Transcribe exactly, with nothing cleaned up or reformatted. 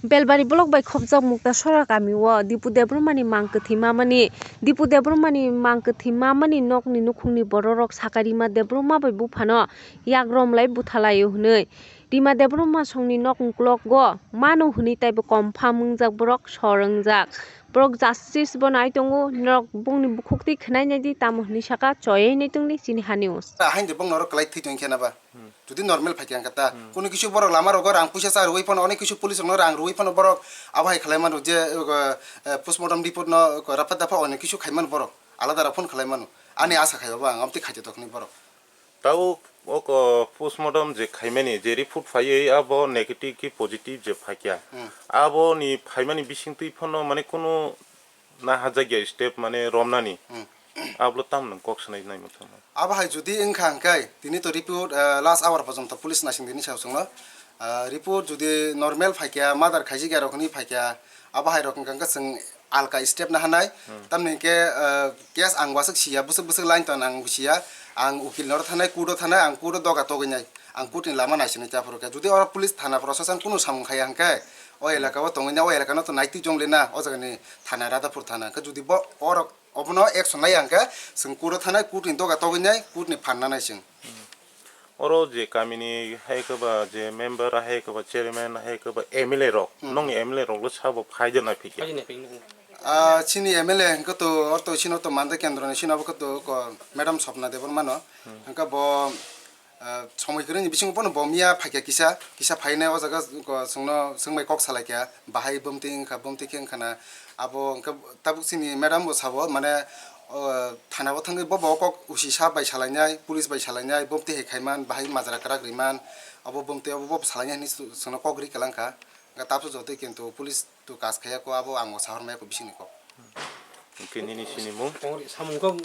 Belbari block bai khopjak Muktasora kami o Dipu Debbarmani mang kwthwi mamani, Dipu Debbarmani mang kwthwi mamani nokni nukhungni bororok saka Rima Debbarma bai buphano yak romlai buthalai o hwnwi. Rima Debbarma songni nok uklogo mano hwnwi taibo confirm wngjak borok sor wngjak. Borok justice bo nai tongo, norok bongni bukhuk twi khwnai nai di tamo hwnwi saka choyei nai tongdi chini ha news. Hain de bong norok kwlai thwi tong khe na ba. Jodi normal phai khe ang kata, kunu kisu borok lama rogo rang puisa cha rwui phano, onek kisu police rokno rang rwui phano borok abo hai khlai mano je, eh, postmortem report no rapha dapha onek kisu khai mano borok, alada rok phone khlai mano. Ani asa khai obo ang amtwi khai tokni borok. Tabuk o ko postmortem je khaimani je report phaiwi abo negative ki positive je phaikya. Hmm. Abo ni phaimani bisingtwi phano mane kunu na hajakya step mane romnani. Hmm. Ablo tam nang kok sanai nai muthang. Abo hai jodi wngkha hwnkhe tini to report, ah, last hour porjonto police naising dini sao chwngno. Ah, report jodi normal phaikya, murder khaijak ya rok hwnwi phaikya, abo hai rok wngkha hwnkhe chwng alka step na hanai. Hmm. Tamni hwnkhe, ah, case ang waswk siya, bwswk bwswk line to ang siya. Ang ukil noro thanai, court o thanai, ang court o doga togwi nai. Ang court ni lama naisinai ta phuru khe. Jodi oro police thana prosason kunu samung khaiya hwnkhe, o elaka o tongwi na, o elaka no to naitwi jom le na, o jaga ni thana Radhapur thana. Hwnkhe jodi bo orok obono action laiya hwnkhe, chwng court o thanai, court ni doga togwi nai, court ni phan nanai chwng. Oro je kamini hai khe ba je member, hai khe ba chairman, hai khe ba M L A rok, hmm, nongni M L A rok le sabo phai de nai phikya. Phai de nai phikya. Ah, chini M L A hwnkhe to, orto chino to Mande Kendro ni chino bo khe to ko Madam Swapna Debbarma no. Hmm. Hwnkhe bo, ah, somoi kwrwini bisingo bono bo miya phaikya kisa, kisa phainai o jaga ko chwngno, chwngbai kok salaikya, bahai bumtwi wngkha, bumtwi khe wngkha na, abo hwnkhe tabuk chini madam bo sabo, mane, o, thana o thangwi bo, bo kok usi sap bai salainai, police bai salainai, bumtwi hai khaiman, bahai majra kwrak riman, abo bumtwi abo bo salainai hinwi chwngno kok ri kwlangkha, hwnkhe tabuk jotoi kintu police to kas khaiya ko, abo ang bo sahormaya ko bisingni kok. Hwnkhe nini sinimung? Samung kok